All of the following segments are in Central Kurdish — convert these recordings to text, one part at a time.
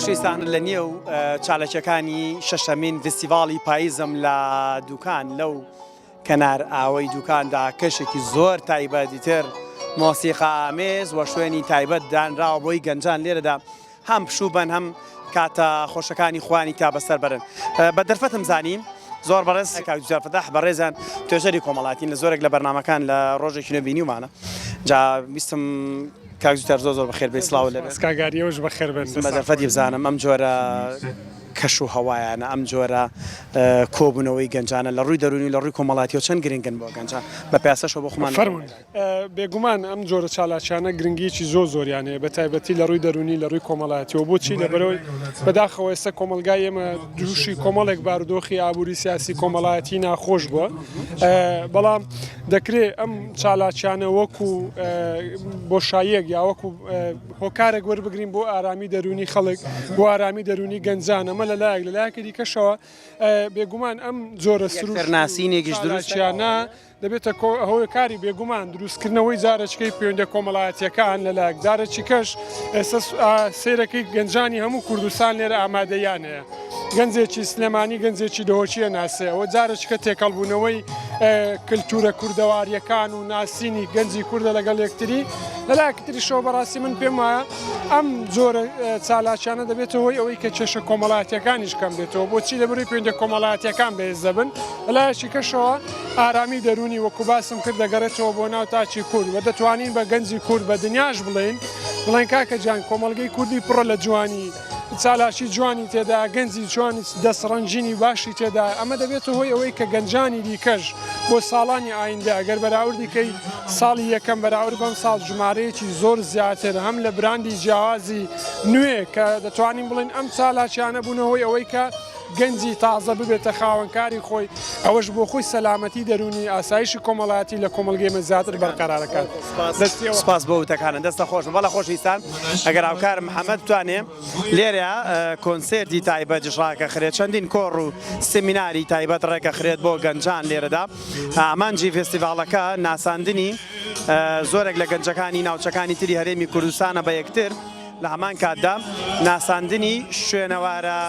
خۆشەویستان لە نێو چالاکیەکانی شەشەمین ڤستیڤاڵی پاییزم لە دوکان لەو کەنار ئاوەی دوکاندا کەشێکی زۆر تایبەتی تر مۆسیقا ئامێز وە شوێنی تایبەت دانراوە بۆی گەنجان لێرەدا هەم پشوو بەن هەم کاتە خۆشەکانی خۆیانی تا بەسەر بەرن بە دەرفەتم زانی زۆر بەڕێز کاک جوتیار فەتاح بەڕێزیان توێژەری کۆمەڵاتین لە زۆرێک لە بەرنامەکان لە ڕۆژێکی نوێ بینیومانە جا ویستم کاک جوتیار زۆر زۆر بەخێر بێی سڵاو لێ بێت. کاک ئاری ئێوەش بەخێر بێن. بە دەرفەتی بزانم ئەم جۆرە کەش و هەوایانە ئەم جۆرە کۆبوونەوەی گەنجانە لە ڕووی دەروونی و لە ڕووی کۆمەڵاتیەوە چەند گرنگن بۆ گەنجان بە پیاسەشەوە بۆ خۆمان فەرموون. بێگومان ئەم جۆرە چالاکیانە گرنگیەکی زۆر زۆریان هەیە بە تایبەتی لە ڕووی دەروونی لە ڕووی کۆمەڵایەتیەوە بۆچی لەبەرئەوەی بەداخەوە ئێستا کۆمەڵگای ئێمە دووشی کۆمەڵێک بارودۆخی ئابووری سیاسی کۆمەڵایەتی ناخۆش بووە بەڵام دەکرێت ئەم چالاکیانە وەکو بۆشاییەک یا وەکو هۆکارێک وەربگرین بۆ ئارامی دەروونی خەڵک بۆ ئارامی دەروونی گەنجان ئەمە لەلایەک لەلایەکی دیکەشەوە بێگومان ئەم جۆرە سروشت ناسینێکیش دروستیانە دەبێتە هۆکاری بێگومان دروستکردنەوەی جارەچکەی پەیوەندیە کۆمەڵایەتیەکان لەلایەک جارەچیکەش ئێستا سەیرەکەی گەنجانی هەموو کوردستان لێرە ئامادەیان هەیە گەنجێکی سلێمانی گەنجێکی دهۆکیە ناسێ ئەوە جارەچکە تێکەڵبوونەوەی کللتورە کوردەواریەکان و ناسینی گەنجی کوردە لەگەڵ یەکتری لەلایەکی تریشەوە بەڕاستی من پێم وایە ئەم جۆرە چالاکیانە دەبێتە هۆی ئەوەی کە کێشە کۆمەڵایەتیەکانیش کەم بێتەوە بۆچی لەبەرەی پەیوەندیە کۆمەڵایەتیەکان بەهێز دەبن لەلایەکی کەشەوە ئارامی دەروونی وەکو باسم کرد دەگەڕێتەوە بۆ ناو تاکی کورد و دەتوانین بە گەنجی کورد بە دنیاش بڵێین بڵێن کاکە گیان کۆمەڵگەی کوردی پڕە لە جوانی چالاکی جوانی تێدا گەنجی جوانی دەستڕەنگینی باشی تێدا ئەمە دەبێتە هۆی ئەوەی کە گەنجانی دیکەش بۆ ساڵانی ئایندە ئەگەر بەراوردی کەی ساڵی یەکەم بەراورد بەم ساڵ ژمارەیەکی زۆر زیاتر هەم لە براندی جیاوازی نوێ کە دەتوانین بڵێین ئەم چالاکیانە بوونە هۆی ئەوەی کە گەنجی تازە ببێتە خاوەنکاری خۆی، ئەوەش بۆ خۆی سەلامەتی دەروونی، ئاسایشی کۆمەڵایەتی لە کۆمەڵگەی ئێمە زیاتر بەرقەرار دەکات. دەستی ئێوە. سپاس بۆ وتەکانت دەستت خۆش بێت. بەڵێ خۆشەویستان ئەگەر هاوکارم محەمەد بتوانێ لێرە کۆنسێرتی تایبەتیش ڕاکەخرێت چەندین کۆڕ و سمیناری تایبەت ڕێکەخرێت بۆ گەنجان لێرەدا ئامانجی فێستیڤاڵەکە ناساندنی زۆرێک لە گەنجەکانی ناوچەکانی تری هەرێمی کوردستانە بە یەکتر لە هەمان کاتدا ناساندنی شوێنەوارە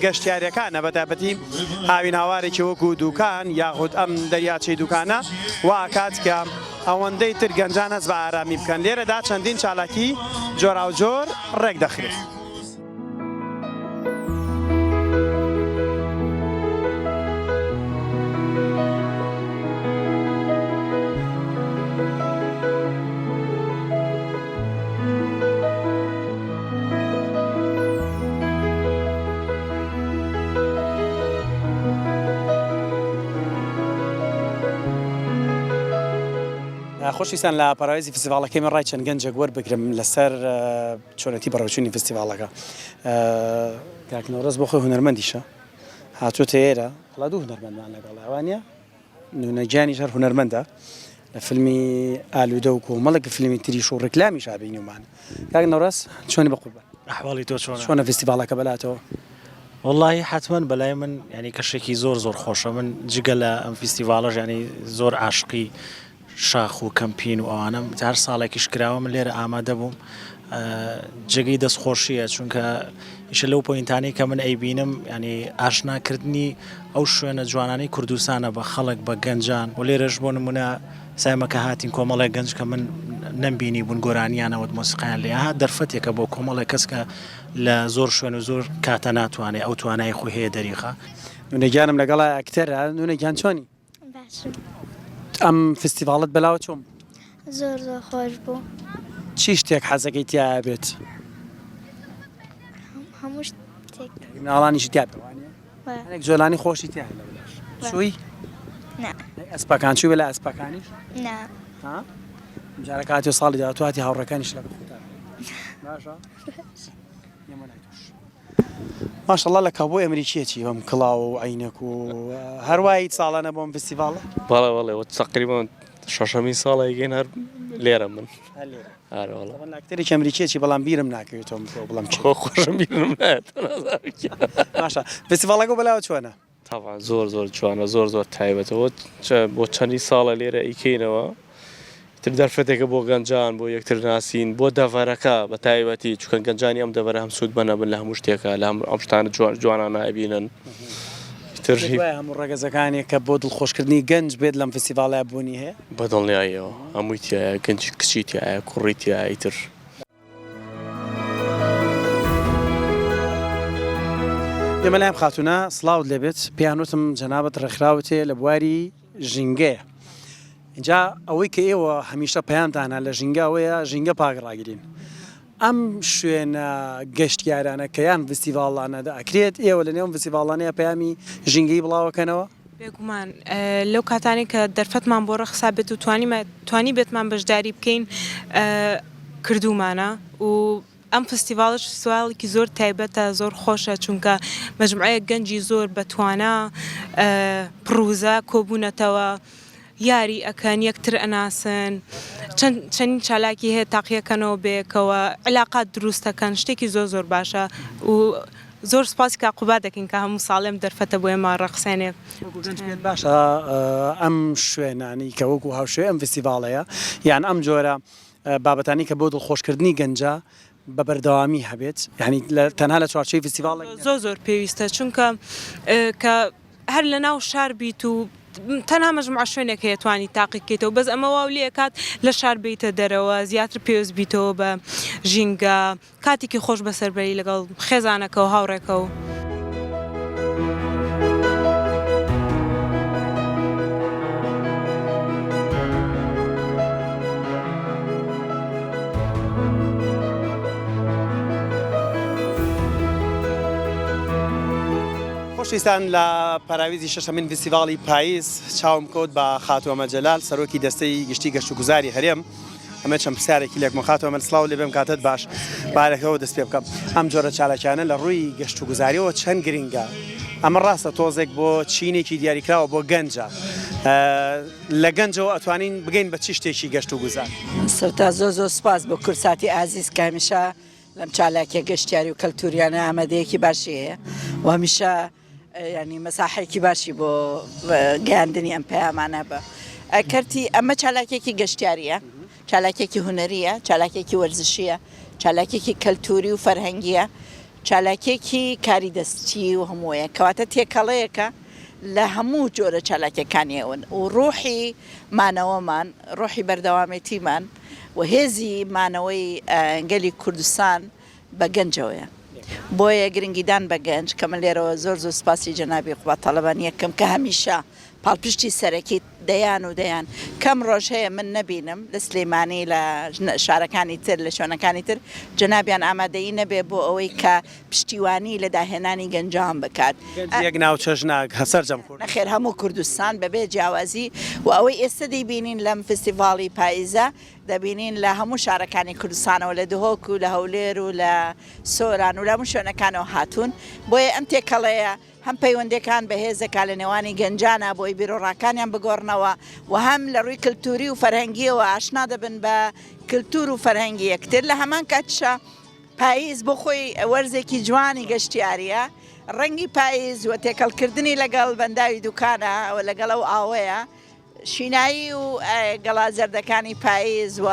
گەشتیاریەکانە بە تایبەتی هاوینهاوارێکی وەکو دوکان یاخود ئەم دەریاچەی دوکانە وا ئەکات کە ئەوەندەی تر گەنجان هەست بە ئارامی بکەن لێرەدا چەندین چالاکی جۆراوجۆر ڕێک دەخرێت. خۆشویستان لە پەراوێزی فستیڤاڵەکەی من ڕای چەند گەنجێک وەربگرم لەسەر چۆنێتی بەڕێوەچوونی فستیڤاڵەکە کاک نەورەز بۆ خۆی هونەرمەندیشە هاتووەتە ئێرە وەڵا دوو هونەرمەندمان لەگەڵە وانە نونە گیانیش هەر هونەرمەندە لە فیلمی ئالوودە و کۆمەڵێک فیلمی تریش و ڕیکلامیش بینیومان کاک نەوڕەس چۆنی بە قوربان ئەحواڵی تۆ چۆنە چۆنە فیستیڤاڵەکە بەلاتەوە؟ وەڵاهی حەتمەن بەلای من یانی کەشێکی زۆر زۆر خۆشە من جگە لە ئەم فیستیڤاڵەش یانی زۆر عاشقی شاخ و کەمپین و ئەوانەم هەر ساڵێکیش کراوە من لێرە ئامادە بووم جێگەی دەستخۆشیە چونکە ئیشە لەو point انەی کە من ئەیبینم ینی ئاشناکردنی ئەو شوێنە جوانانەی کوردستانە بە خەڵک بە گەنجان و لێرەش بۆ نمونە سایمە کە هاتین کۆمەڵێک گەنج کە من نەمبینی بوون گۆرانیانەوەت مۆسیقایان لێ هات دەرفەتێکە بۆ کۆمەڵێک کەس کە لە زۆر شوێن و زۆر کاتە ناتوانێ ئەو توانای خۆی هەیە دەریخا. نونە گیانم لەگەڵا ئەکتەرە نونە گیان چۆنی؟ باشم. ئەم فستیڤاڵت بەلاوە چۆن بوو؟ زۆر زۆر خۆش بوو. چی شتێک حەزەکەی تیایا بێت؟ هەموو شتێک. مناڵانیشی تیا بێ وانیە؟ هەنێک جۆلانی خۆشی تیایە لەولاش. چووی؟ نا. ئەسپەکان چووی بەلای ئەسپەکانیش؟ نا. ها؟ جارە کاتی و ساڵی داهاتوو هاتی هاوڕێکانیش لەگەڵ خۆتا باشە؟ ئێمە لای تۆش. ماشەڵا لە کاوبۆی ئەمریکیە چی بەم کڵاو و عەینەک و هەروایت ساڵانە بۆم فستیڤاڵە؟ بەڵێ بەڵێ وە تەقریبەن شەشەمین ساڵە ئەیگەین هەر لێرە من. هەر لێرە. ئارە وەڵا. تەبعەن ئەکتەرێکی ئەمریکیە چی بەڵام بیرم ناکەوێتەوە من تۆ بڵێم کێ. خۆ خۆشم بیرم نایەتەوە نازانم کێ. باشە فستیڤاڵەکە بەلاوە چۆنە؟ تەبعەن زۆر زۆر جوانە زۆر زۆر تایبەتە وە بۆ چەندی ساڵە لێرە ئەیکەینەوە. ئیتر دەرفەتێکە بۆ گەنجان بۆ یەکتر ناسین بۆ دەڤەرەکە بە تایبەتی چونکە گەنجانی ئەم دەڤەرە هەم سوودمەند ئەبن لە هەموو شتێکا لە هەموو ئەم شتانە جوان جوانانە ئەبینن ئیتر پێت وایە هەموو ڕەگەزەکانێک کە بۆ دڵخۆشکردنی گەنج بێت لەم فیستیڤاڵە بوونی هەیە؟ بە دڵنیاییەوە هەمووی تیایە گەنج کچی تیایە کوڕی تیایە ئیتر. ئێمە لایم خاتوونە سڵاوت لێبێت پێیان وتم جەنابت ڕێکخراوت هەیە لە بواری ژینگەیە ئینجا ئەوەی کە ئێوە هەمیشە پەیامتانە لە ژینگە ئەوەیە ژینگە پاک ڕاگرین ئەم شوێنە گەشتیارانە کە یان ڤستیڤاڵانە ئەکرێت ئێوە لە نێو ڤستیڤاڵانەیە پەیامی ژینگەی بڵاوەکەنەوە؟ بێگومان لەو کاتانەی کە دەرفەتمان بۆ ڕەخسا بێت و توانی بێتمان بەشداری بکەین کردوومانە و ئەم فستیڤاڵش فستیڤاڵێکی زۆر تایبەتە زۆر خۆشە چونکە مەجموعەیەک گەنجی زۆر بەتوانا پڕوزە کۆبوونەتەوە یاری ئەکەن یەکتر ئەناسن چەند چەندین چالاکی هەیە تاقیەکەنەوە بەیەکەوە علاقات دروست دەکەن شتێکی زۆر زۆر باشە و زۆر سوپاسی کاک قوباد دەکەین کە هەموو ساڵێ ئەم دەرفەتە بۆ ئێمە ڕەخسێنێ. وەکو گەنج پێت باشە ئەم شوێنانەی کە وەکو هاوشێوەی ئەم فیستیڤاڵەیە یان ئەم جۆرە بابەتانەی کە بۆ دڵخۆشکردنی گەنجە بە بەردەوامی هەبێت یانی تەنها لە چوارچێوەی فیستیڤاڵێک نەبێت؟ زۆر زۆر پێویستە چونکە کە هەر لە ناو شار بیت و تەنها مەجموعە شوێنێک هەیە توانی تاقی بکەیتەوە بەس ئەمە واو لێ ئەکات لە شار بێیتە دەرەوە زیاتر پێوەست بیتەوە بە ژینگە کاتێکی خۆش بەسەر بەری لەگەڵ خێزانەکە و هاوڕێکە و. خۆشەویستان لە پەراویزی شەشەمین ڤیستیڤاڵی پاییز چاوم کەوت بە خاتوو ئەمەل جەلال سەرۆکی دەستەی گشتی گەشتوگوزاری هەرێم ئەمە چەند پرسیارێکی لێکم خاتوو ئەمەل سڵاو لێ بێم کاتت باش بارەکەەوە دەست پێ بکەم ئەم جۆرە چالاکیانە لە ڕووی گەشتوگوزاریەوە چەند گرنگە ئەمە ڕاستە تۆزێک بۆ چینێکی دیاریکراوە بۆ گەنجە لە گەنجەوە ئەتوانین بگەین بە چی شتێکی گەشت و گوزار. سەرتا زۆر زۆر سوپاس بۆ کوردساتی ئازیز کە هەمیشە لەم چالاکیە گەشتیاری و کەلتوریانە ئامادەیەکی باشی هەیە و هەمیشە ینی مەساحێکی باشی بۆ گەیاندنی ئەم پەیامانە بە کەرتی ئەمە چالاکێکی گەشتیاریە چالاکێکی هونەریە چالاکێکی وەرزشیە چالاکێکی کەلتوری و فەرهەنگیە چالاکیەکی کاری دەستی و هەمووەیە کەواتە تێکەڵەیەکە لە هەموو جۆرە چالاکیەکانیەوەن و ڕۆحی مانەوەمان ڕۆحی بەردەوامێتیمان و هێزی مانەوەی گەلی کوردستان بە گەنجەوەیە بۆیە گرنگیدان بە گەنج کە من لێرەوە زۆر زۆر سپاسی جەنابی قوباد تاڵەبانی ئەکەم کە هەمیشە پاڵپشتی سەرەکی دەیان و دەیان کەم ڕۆژ هەیە من نەبینم لە سلیمانی لە شارەکانی تر لە شوێنەکانی تر جەنابیان ئامادەیی نەبێ بۆ ئەوەی کە پشتیوانی لە داهێنانی گەنجان بکات. گەنج یەک ناوچەش نا سەرجەم کوردستان. نەخێر هەموو کوردستان بەبێ جیاوازی و ئەوەی ئێستە دەیبینین لەم فستیڤاڵی پایزە دەبینین لە هەموو شارەکانی کوردستانەوە لە دهۆک و لە هەولێر و لە سۆران و لە هەموو شوێنەکانەوە هاتوون بۆیە ئەم تێکەڵەیە هەم پەیوەندیەکان بەهێز دەکات لە نێوانی گەنجانا بۆی بیروڕاکانیان بگۆڕنەوە و هەم لە ڕووی کلتوری و فەرهەنگیەوە ئاشنا دەبن بە کلتور و فەرهەنگی یەکتر لە هەمان کاتیشا پاییز بۆ خۆی وەرزێکی جوانی گەشتیاریە ڕەنگی پاییز و تێکەڵکردنی لەگەڵ بەنداوی دوکانە و لەگەڵ ئەو ئاوەیە شینایی و گەڵا زەردەکانی پاییز و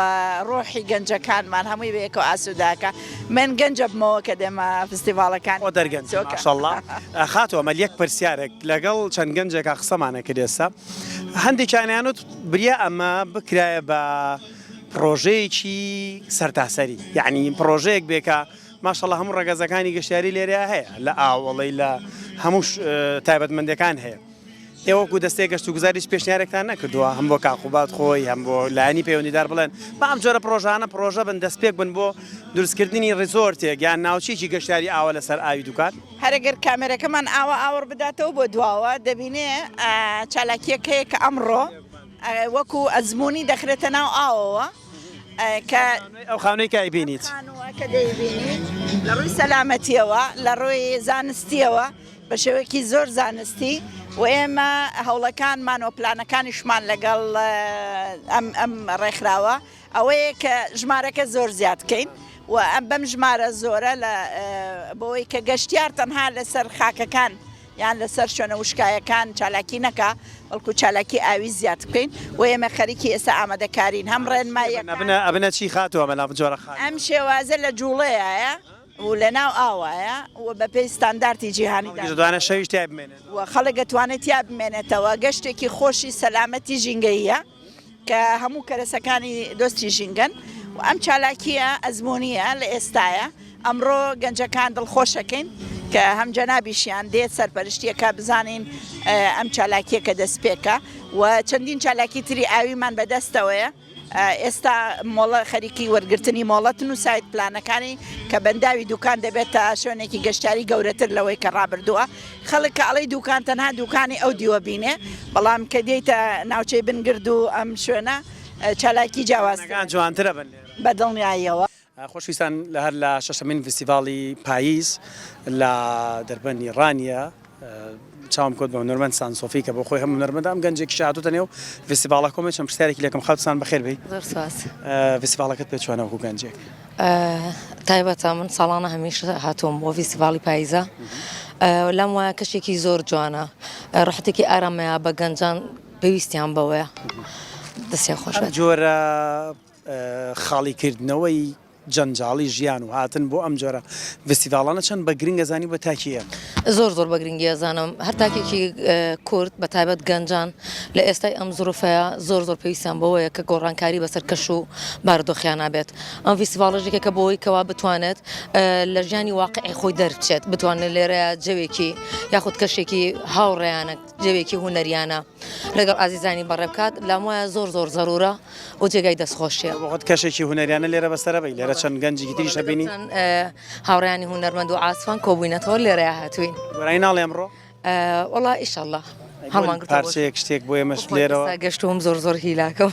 ڕۆحی گەنجەکانمان هەمووی بەیەکەوە ئاسووداکە من گەنجە بمەوە کە دێمە فستیڤاڵەکان خۆ دەرگەنج ماشاءاللە خاتوو ئەمەل یەک پرسیارێک لەگەڵ چەند گەنجێکا قسەمانە کرد ئێستا هەندێکیانیان وت بریا ئەمە بکرایە بە پڕۆژەیەکی سەرتاسەری یعنی پڕۆژەیەک بێ کە ماشاءاللە هەموو ڕەگەزەکانی گەشتیاری لێرەیا هەیە لە ئاوەڵی لە هەموو تایبەتمەندەکان هەیە ئێوە وەکو دەستەی گەشتوگوزار هیچ پێشنیارێکتان نەکردووە هەم بۆ کاک قوباد خۆی هەم بۆ لایەنی پەیوەندیدار بڵێن با ئەم جۆرە پڕۆژانە پڕۆژە بن دەستپێک بن بۆ دروستکردنی ڕیزۆرتێک یان ناوچەیەکی گەشتیاری ئاوە لەسەر ئاوی دوکان؟ هەر گەر کامێرەکەمان ئاوا ئاوڕ بداتەوە بۆ دواوە دەبینێ چالاکییەک هەیە کە ئەمڕۆ وەکو ئەزموونی دەخرێتە ناو ئاوەوە کە ئەو خانووەی کە ئەیبینیت. خانووە کە دەیبینیت لە ڕووی سەلامەتییەوە لە ڕووی زانستییەوە بە شێوەیەکی زۆر زانستی و ئێمە هەوڵەکانمان و پلانەکانیشمان لەگەڵ ئەم ئەم ڕێکخراوە ئەوەیە کە ژمارەکە زۆر زیاد کەین و ئەم بەم ژمارە زۆرە لە بۆی کە گەشتیار تەنها لەسەر خاکەکان. یان لەسەر شوێنە وشکایەکان چالاکی نەکا بەڵکو چالاکی ئاوی زیاد بکەین و ئێمە خەریکی ئێستا ئامادەکارین هەم ڕێنماییەکان. ئەبنە ئەبنە چی خاتوو ئەمە لام جۆرە خانووە؟ ئەم شێوازە لە جوڵەیایە و لە ناو ئاوایە و بە پێی ستاندارتی جیهانی خەڵکیش دەتوانێت شەویش تیا بمێنێتەوە. و خەڵک دەتوانێت تیا بمێنێتەوە، گەشتێکی خۆشی سەلامەتی ژینگەییە. کە هەموو کەرەسەکانی دۆستی ژینگەن و ئەم چالاکییە ئەزموونییە لە ئێستایە ئەمڕۆ گەنجەکان دڵخۆشەکەین کە هەم جەنابیشیان دێت سەرپەرشتیەکە بزانین ئەم چالاکیە کە دەستپێکە و چەندین چالاکی تری ئاویمان بەدەستەوەیە ئێستا مۆڵە خەریکی وەرگرتنی مۆڵەتن و site plan ەکانی کە بەنداوی دوکان دەبێتە شوێنێکی گەشتیاری گەورەتر لەوەی کە ڕابردووە خەڵک کە ئەڵێی دوکان تەنها دوکانی ئەو دیوە بینێ بەڵام کە دێیتە ناوچەی بنگرد و ئەم شوێنە چالاکی جیاوازترە. شوێنەکان جوانترە بن لێرە. بە دڵنیاییەوە. خۆشویستان لە هەر لە شەشەمین ڤیستیڤاڵی پاییز لە دەربەندی ڕانیە چاوم کەوت بە هونەرمەند سان سۆفی کە بۆ خۆی هەم هونەرمەندە ئەم گەنجێکیشە هاتووتە نێو ڤیستیڤاڵەکە و من چەند پرسیارێکی لێکەم خاتوو سان بەخێر بێی. زۆر سوپاس. ڤیستیڤاڵەکەت پێ چۆنە وەکوو گەنجێک؟ تایبەتە من ساڵانە هەمیشە هاتووم بۆ ڤیستیڤاڵی پاییزە لام وایە کەشێکی زۆر جوانە ڕەحەتێکی ئارامەیە بە گەنجان پێویستیان بەوەیە دەستیان خۆش ئەم بێت. جۆرە خاڵیکردنەوەی جەنجاڵی ژیان و هاتن بۆ ئەم جۆرە ڤیستیڤاڵانە چەند بە گرنگ ئەزانی بۆ تاکی ئێمە؟ زۆر زۆر بە گرنگی ئەزانم هەر تاکێکی کورد بە تایبەت گەنجان لە ئێستای ئەم زروفەیە زۆر زۆر پێویستیان بەوەیە کە گۆڕانکاری بەسەر کەش و بارودۆخیانا بێت ئەم ڤیستیڤاڵەش یەکێکە بۆی کەوا بتوانێت لە ژیانی واقعی خۆی دەربچێت بتوانێت لێرەیە جەوێکی یاخود کەشێکی هاوڕێیانە جەوێکی هونەریانە لەگەڵ ئازیزانی بەڕێ بکات لام وایە زۆر زۆر زەرورە و جێگای دەستخۆشیە. بۆ خۆت کەشێکی هونەریانە لێرە بەسەرە بەی لێرە چەند گەنجێکی تریش ئەبینی. هاوڕێیانی هونەرمەند و عاسفان کۆبووینەتەوە لێرەیا هاتووین. گۆرانی ناڵێ ئەمڕۆ؟ وەڵا ئیشەڵا هەڵمان گرتووە. پارچەیەک شتێک بۆ ئێمەش لێرەوە. ئێستا گەشتووم زۆر زۆر هیلاکم.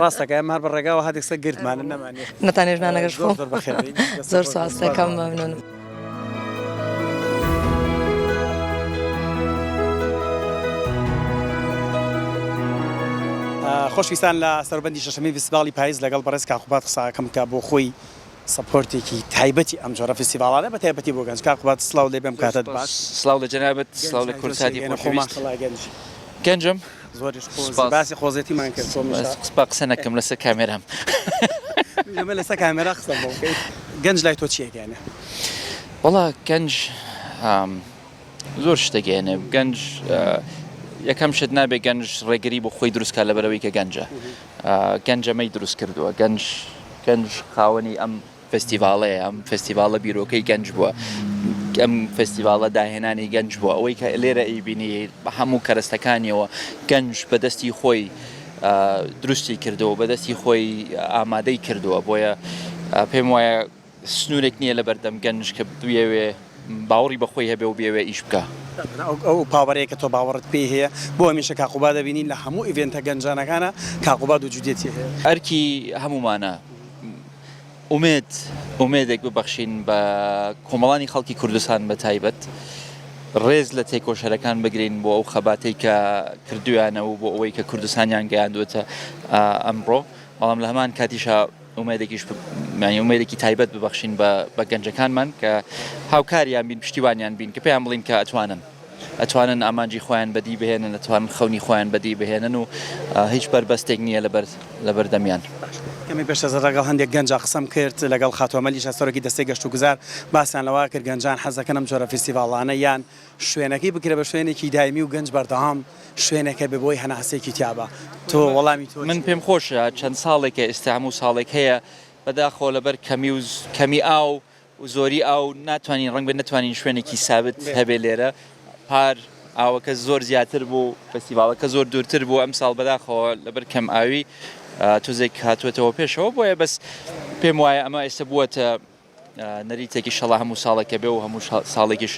ڕاستەکە ئێمە هەر بە ڕێگاوە هاتێک سەر گرتمان نەمانێ. نەتانێش نانەکەش خۆم. زۆر زۆر بەخێر بێی. زۆر سوپاس دەکەم مەمنونم. خۆشویستان لە سەروبەندی شەشەمین ڤیستیڤاڵی پاییز لەگەڵ بەڕێز کاک قوباد قسە ئەکەم کە بۆ خۆی support ێکی تایبەتی ئەم جۆرە فیستیڤاڵانە بە تایبەتی بۆ گەنج کاک قوباد سڵاو لێ بێم کاتت باش. سڵاو لە جەنابت سڵاو لە کوردساتی خۆشەویست گەنجم زۆریش قۆزی باسی قۆزێتیمان کرد تۆ میشا. با قسە نەکەم لەسەر کامێرام. ئێمە لەسەر کامێرا قسە بۆ بکەین. گەنج لای تۆ چی ئەگەیەنێ؟ وەڵا گەنج زۆر شت ئەگەیەنێ گەنج یەکەم شت نابێ گەنج ڕێگری بۆ خۆی دروست کات لەبەرئەوەی کە گەنجە گەنج ئەمەی دروست کردووە گەنج گەنج خاوەنی ئەم فێستیڤاڵەیە، ئەم فێستیڤاڵە بیرۆکەی گەنج بووە، ئەم فێستیڤاڵە داهێنانی گەنج بووە، ئەوەی کە لێرە ئەیبینی بە هەموو کەرەستەکانیەوە گەنج بە دەستی خۆی دروستی کردووە، بە دەستی خۆی ئامادەی کردووە، بۆیە پێم وایە سنوورێک نییە لە بەردەم گەنج کە بیەوێ باوەڕی بە خۆی هەبێ و بیەوێ ئیش بکا. ئەو power ەیە کە تۆ باوەڕت پێی هەیە بۆ هەمیشە کاک قوباد دەبینین لە هەموو event ە گەنجانەکانا کاک قوباد وجودیەتی هەیە. ئەرکی هەموومانە ئومێد ئومێدێک ببەخشین بە کۆمەڵانی خەڵکی کوردستان بە تایبەت ڕێز لە تێکۆشەرەکان بگرین بۆ ئەو خەباتەی کە کردویانە و بۆ ئەوەی کە کوردستانیان گەیاندووەتە ئەمڕۆ بەڵام لە هەمان کاتیشا ئومێدێکیش یانی ئومێدێکی تایبەت ببەخشین بە بە گەنجەکانمان کە هاوکاریان بین پشتیوانیان بین کە پێیان بڵین کە ئەتوانن ئەتوانن ئامانجی خۆیان بەدی بهێنن ئەتوانن خەونی خۆیان بەدی بهێنن و هیچ بەربەستێک نییە لەبەر لەبەردەمیان. کەمێک پێش ئێستا لەگەڵ هەندێک گەنجا قسەم کرد، لەگەڵ خاتوو ئەمەلیش سەرۆکی دەستەی گەشتوگوزار، باسیان لەوە کرد گەنجان حەز دەکەن ئەم جۆرە فیستیڤاڵانە یان شوێنەکەی بکرێت بە شوێنێکی دایمی و گەنج بەردەوام شوێنێک هەبێ بۆی هەناسەیەکی تیا با. تۆ وەڵامی تۆ من چییە؟ پێم خۆشە چەند ساڵێکە ئێستا هەموو ساڵێک هەیە، بەداخەوە لەبەر کەمی و کەمی ئاو و زۆری ئاو ناتوانین ڕەنگبێ نەتوانین شوێنێکی سابت هەبێ لێرە پار ئاوەکە زۆر زیاتر بوو فستیڤاڵەکە زۆر دوورتر بوو ئەمساڵ بەداخەوە لەبەر کەم ئاوی تۆزێک هاتووەتەوە پێشەوە بۆیە بەس پێم وایە ئەمە ئێستا بووەتە نەریتێکی شەڵا هەموو ساڵێکە بێ و هەموو ساڵێکیش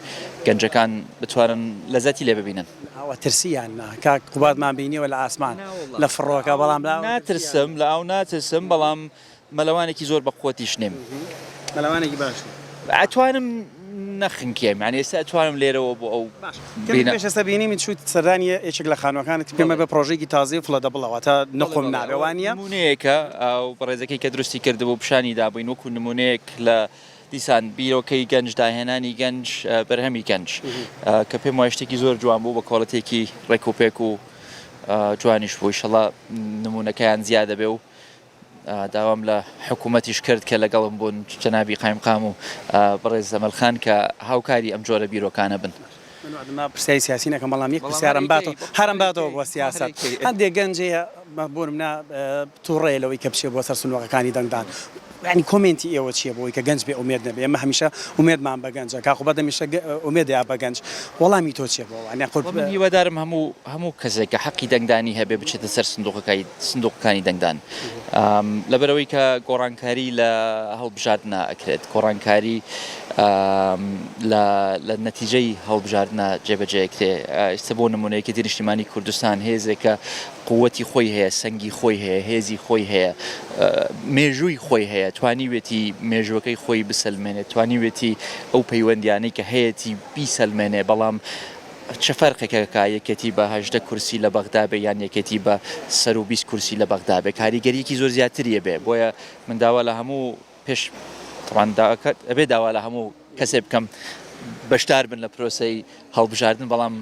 گەنجەکان بتوانن لەزەتی لێ ببینن. ئاوە ترسی یان نا کاک قوبادمان بینیوە لە ئاسمان لە فڕۆکە بەڵام لە ئاو ناترسم لە ئاو ناترسم بەڵام مەلەوانێکی زۆر بە قوەتیش نیم. مەلەوانێکی باشی. ئەتوانم نەخنکێم یانی ئێستا ئەتوانم لێرەوە بۆ ئەو باش کەمێک پێش ئێستا بینیم چوویت سەردانی یەکێک لە خانووەکانت پێم وایە پڕۆژەیەکی تازەی و floodable ە واتە نقوم نابێ وا نییە؟ نموونەیەکە ئەو بەڕێزەکەی کە دروستی کردبوو پیشانی دابووین وەکوو نموونەیەک لە. دیسان بیرۆکەی گەنج، داهێنانی گەنج، بەرهەمی گەنج کە پێم وایە شتێکی زۆر جوان بوو بە کواڵیتێکی ڕێک و پێک و جوانیش بوو ئیشەڵا نموونەکەیان زیادە بێ و داوام لە حکوومەتیش کرد کە لەگەڵم بوون جەنابی قایمقام و بەڕێز ئەمەل خان کە هاوکاری ئەم جۆرە بیرۆکانە بن. من وەعدم ماوە پرسیاری سیاسی نەکەم بەڵام یەک پرسیارم باتەوە هەرم باتەوە بۆ سیاسەت هەندێک گەنج هەیە بۆ نمونە توڕەیە لەوەی کە بچێ بۆ سەر سندوقەکانی دەنگدان یانی کۆمێنتی ئێوە چییە بۆ ئەوەی کە گەنج بێ ئومێد نەبێ ئێمە هەمیشە ئومێدمان بە گەنجە کاک قوباد هەمیشە ئومێدە بە گەنج وەڵامی تۆ چییە بۆ ئەوانە قورب من هیوادارم هەموو هەموو کەسێک کە حەقی دەنگدانی هەبێ بچێتە سەر سندوقەکەی سندوقەکانی دەنگدان لەبەرئەوەی کە گۆڕانکاری لە هەڵبژاردنا ئەکرێت گۆڕانکاری لە لە نەتیجەی هەڵبژاردنا جێبەجێ ئەکرێ ئێستا بۆ نمونە یەکێتی نیشتیمانی کوردستان هێزێکە قوتی خۆی هەیە سەنگی خۆی هەیە هێزی خۆی هەیە مێژووی خۆی هەیە توانیوێتی مێژوەکەی خۆی بسەلمێنێت توانیوێتی ئەو پەیوەندیانەی کە هەیەتی بیسەلمێنێ بەڵام چ فەرقێکە کە یەکێتی بە 18 کورسی لە بەغدا بێ یان یەکێتی بە سەروو 20 کورسی لە بەغدا بێ کاریگەریەکی زۆر زیاتری ئەبێ بۆیە من داوا لە هەموو پێش تەبعەن داواکە ئەبێ داوا لە هەموو کەسێ بکەم بەشدار بن لە پرۆسەی هەڵبژاردن بەڵام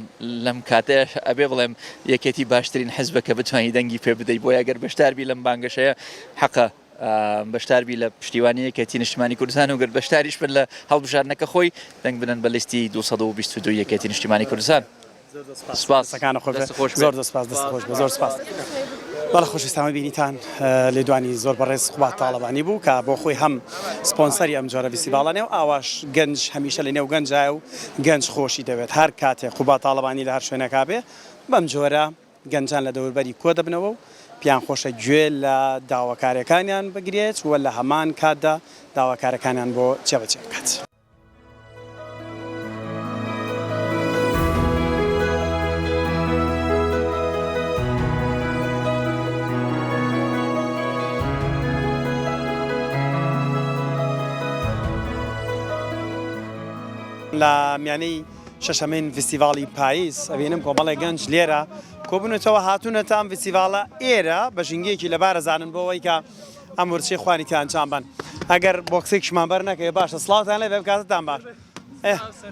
لەم کاتەیە ئەبێ بڵێم یەکێتی باشترین حزبە کە بتوانانی دەنگی پێ بدەی بۆیە گەر بەشداربی لەم بانگەشەیە حەقە بەشداربی لە پشتیوانی یەکێتی نیشتمانی کوردستان و گەر بەشداریش بن لە هەڵبژاردنەکە خۆی دەنگ بدەن بە لیستی 222 یەکێتی نیشتیمانی کوردستان. سپاس دەستەکانت خۆش بێت زۆر زۆر سپاس دەست خۆش بێت زۆر سپاس بەڵێ خۆشەویستان بینیتان لێدوانی زۆر بەڕێز قوباد تاڵەبانی بوو کە بۆ خۆی هەم سپۆنسەری ئەم جۆرە ڤیستیڤاڵانە و ئاواش گەنج هەمیشە لە نێو گەنجایە و گەنج خۆشی دەوێت هەر کاتێ قوباد تاڵەبانی لە هەر شوێنێکا بێ بەم جۆرە گەنجان لە دەوربەری کۆ دەبنەوە و پێیان خۆشە گوێ لە داواکاریەکانیان بگرێت و لە هەمان کاتدا داواکارەکانیان بۆ جێبەجێ بکات. لە میانەی شەشەمین ڤیستیڤاڵی پاییز ئەبینم کۆمەڵێک گەنج لێرە کۆبوونەتەوە هاتوونەتە ئەم ڤیستیڤاڵە ئێرە بە ژینگەیەکی لەبار ئەزانن بۆ ئەوەی کە ئەم ورچەی خوانی تیا ئەنجام بەن ئەگەر بۆکسێکیشمان بەر نەکەوێ باشە سڵاوتان لێ بێ کاتتان باش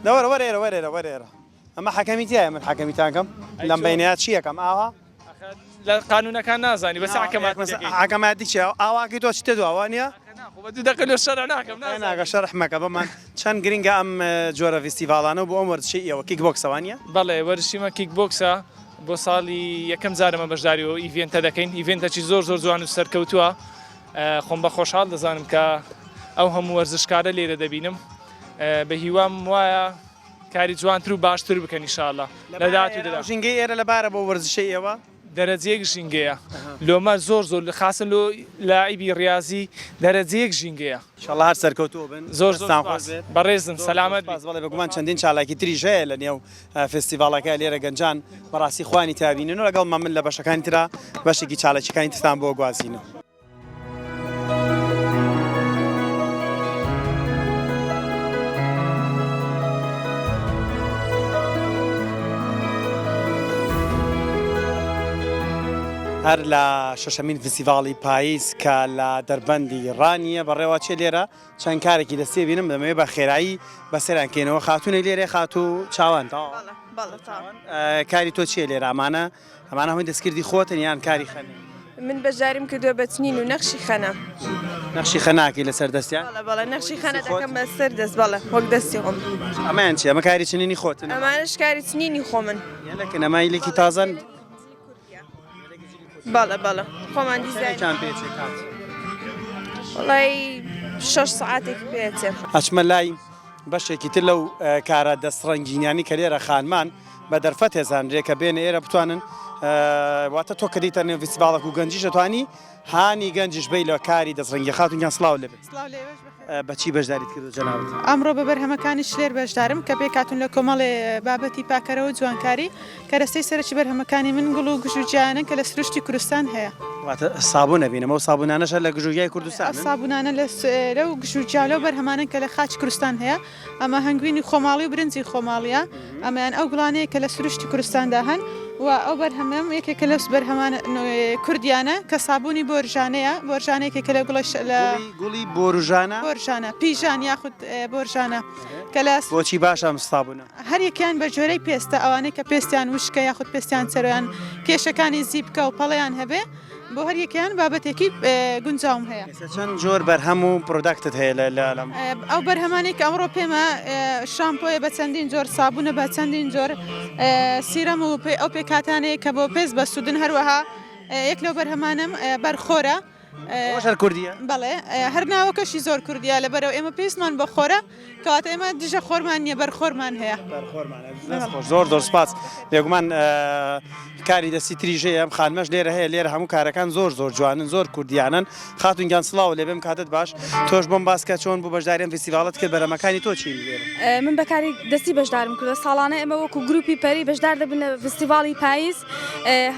دەوەرە وەرە ئێرە وەرە ئێرە وەرە ئێرە ئەمە حەکەمی تایە من حەکەمیتان کەم لەم بەینەیا چی یەکەم ئاوا لە قانونەکان نازانی بەس حەکەماتی چیە ئاواکەی تۆ چیتە دواوە نییە ناگە شەرح مەکە بەمان چەند گرنگە ئەم جۆرە ڤیستیڤاڵانە بۆ ئەم وەرزشەی ئێوە کیک بۆکسەوە نییە؟ بەڵێ وەرزشیمە کیک بۆکسە بۆ ساڵی یەکەم جارەمە بەشداری ئەو event ە دەکەین event ەکی زۆر زۆر جوان و سەرکەوتووە خۆم بە خۆشحاڵ دەزانم کە ئەو هەموو وەرزشکارە لێرە دەبینم بە هیوام وایە کاری جوانتر و باشتر بکەن ئیشاءاللە لە داهاتوودا. ژینگەی ئێرە لەبارە بۆ وەرزشەی ئێوە؟ دەرەجەیەک ژینگەیە لۆمە زۆر زۆر خاصن لۆ لاعیبی ڕیازی دەرەجەیەک ژینگەیە. ئیشەڵا هەر سەرکەوتوو بن زۆر زۆر دەستتان خۆش سوپاس بێت. بەڕێزن زۆر زۆر سەلامەت سوپاس بی. بەڵێ بێگومان چەندین چالاکی تریش هەیە لە نێو فێستیڤاڵەکە لێرە گەنجان بەڕاستی خوانی تیا بینن و لەگەڵ من لە بەشەکانی ترا بەشێکی چالاکیەکانی ترتان بۆ گوازینەوە. هەر لە شەشەمین فستیڤاڵی پاییز کە لە دەربەندی ڕانیە بەڕێوەچێ لێرە چەند کارێکی دەستێ بینم دەمەوێت بە خێرایی بەسەریان کەینەوە خاتونێک لێرێ خاتوو چاوان کاری تۆ چییە لێرە ئەمانە ئەمانە هەمووی دەستکردی خۆتن یان کاری خەنە؟ من بەشداریم کردووە بە چنین و نەخشی خەنە. نەخشی خەناکی لەسەر دەستیان؟ بەڵێ بەڵێ نەخشی خەنە دەکەم بە سەر دەست بەڵێ وەک دەستی خۆم. ئەمەیان چیە؟ ئەمە کاری چنینی خۆتن؟ ئەمانەش کاری چنینی خۆمن. یەلەکن ئەمە یلێکی تازەن؟ بەڵێ بەڵێ خۆمان دیزاین. چەندێکیان پێچێ کات؟ وەڵای شەش سەعاتێکی پێچێ. ئەچمە لای بەشێکی تر لەو کارە دەست ڕەنگینیانی کە لێرە خانمان بە دەرفەت هێزانرێ کە بێنە ئێرە بتوانن واتە تۆ کە دیتە نێو ڤیستیڤاڵەک و گەنجیش دەتوانی هانی گەنجیش بی لە کاری دەست ڕەنگی خاتون گیان سڵاو لێ بێت بەچی بەشداریت کردو جەنابت؟ ئەمڕۆ بە بەرهەمەکانی شلێر بەشدارم کە پێکهاتوون لە کۆمەڵێ بابەتی پاکەرەوە و جوانکاری، کەرەستەی سەرەکی بەرهەمەکانی من گوڵ و گژوگیانن کە لە سروشتی کوردستان هەیە. واتە سابوون ئەبینم ئەو سابوونانەش هەر لە گژوگیای کوردستانن؟ ئەو سابوونانە لە لەو گژوگیا و لەو بەرهەمانەن کە لە خاکی کوردستان هەیە، ئەمە هەنگوینی خۆماڵی و برنجی خۆماڵییە، ئەمەیان ئەو گوڵانەیە کە لە سروشتی کوردستاندا هەن. و ئەو بەرهەمەم یەکێکە لەو بەرهەمانە کوردیانە کە سابوونی بۆرژانەیە، بۆرژانە یەکێکە لە گوڵە لە گوڵی بۆرژانە؟ بۆرژانە، پیژان یاخود بۆرژانە کە لە بۆچی باشە ئەم سابوونە؟ هەر یەکیان بە جۆرەی پێستە، ئەوانەی کە پێستیان وشکە یاخود پێستیان چرۆیان کێشەکانی زیپکە و پەڵەیان هەبێ بۆ هەر یەکەیان بابەتێکی گونجاوم هەیە. ئێستا چەند جۆر بەرهەم و product ت هەیە لە لەم؟ ئەو بەرهەمانەی کە ئەمڕۆ پێمە شامپۆیە بە چەندین جۆر، سابوونە بە چەندین جۆر، serum و ئەو پێکهاتانەیە کە بۆ پێست بەسوودن، هەروەها یەک لەو بەرهەمانەم بەرخۆرە. ئەوەش هەر کوردییە؟ بەڵێ هەر ناوەکەشی زۆر کوردییە، لەبەرئەوە ئێمە پێویستمان بە خۆرە، کەواتە ئێمە دژە خۆرمان نییە بەرخۆرمان هەیە. بەرخۆرمان هەیە. دەست خۆش زۆر زۆر سپاس. بێگومان کاری دەستی تریش هەیە ئەم خانمەش لێرە هەیە لێرە هەموو کارەکان زۆر زۆر جوانن زۆر کوردیانن خاتون گیان سڵاو لێ بێم کاتت باش تۆش بۆم باس کە چۆن بوو بەشداری ئەم فیستیڤاڵت کرد بەرهەمەکانی تۆ چین لێرە؟ من بە کاری دەستی بەشدارم کردووە ساڵانە ئێمە وەکو گروپی پەری بەشدار دەبن لە فیستیڤاڵی پاییز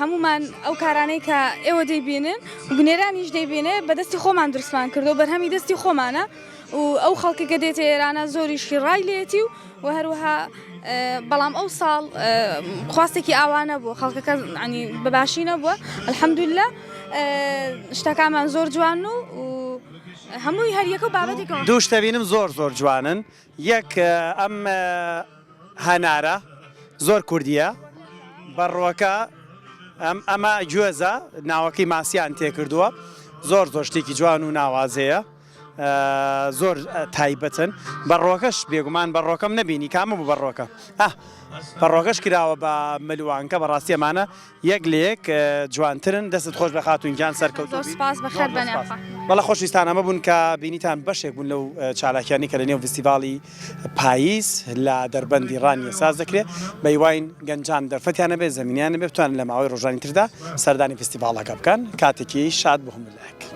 هەموومان ئەو کارانەی کە ئێوە دەیبینن و بینەرانیش دەیبینێ بە دەستی خۆمان دروستمان کردووە بەرهەمی دەستی خۆمانە و ئەو خەڵکە کە دێتە ئێرانە زۆریشی ڕای لێتی و و هەروەها بەڵام ئەو ساڵ خواستێکی ئاوا نەبوو خەڵکەکە ینی بە باشی نەبووە الحەمدللە شتەکانمان زۆر جوان و هەمووی هەریەکە و بابەتێکەوە دوو شتە بینم زۆر زۆر جوانن یەک ئەم هەنارە زۆر کوردیە بەڕوەکە ئەم ئەمە گوێزە ناوەکەی ماسیان تێکردووە زۆر زۆر شتێکی جوان و ناوازەیە زۆر تایبەتن بەڕۆکەش بێگومان بەڕۆکەم نەبینی کامە بوو بەڕۆکە ئاه بەڕۆکەش کراوە بە ملوانکە بەڕاستی ئەمانە یەک لە یەک جوانترن دەستت خۆش بێ خاتوون گیان سەرکەوتوو زۆر سوپاس بەخێر بێن یاخوا. بەڵێ خۆشویستان ئەمە بوون کە بینیتان بەشێک بوون لەو چالاکیانەی کە لە نێو ڤیستیڤاڵی پاییز لە دەربەندی ڕانیە ساز دەکرێت بەهیواین گەنجان دەرفەتیان هەبێت زەمینیان هەبێت بتوانن لە ماوەی ڕۆژانی تردا سەردانی ڤیستیڤاڵەکە بکەن کاتێکی شاد بۆ هەموو لایەک.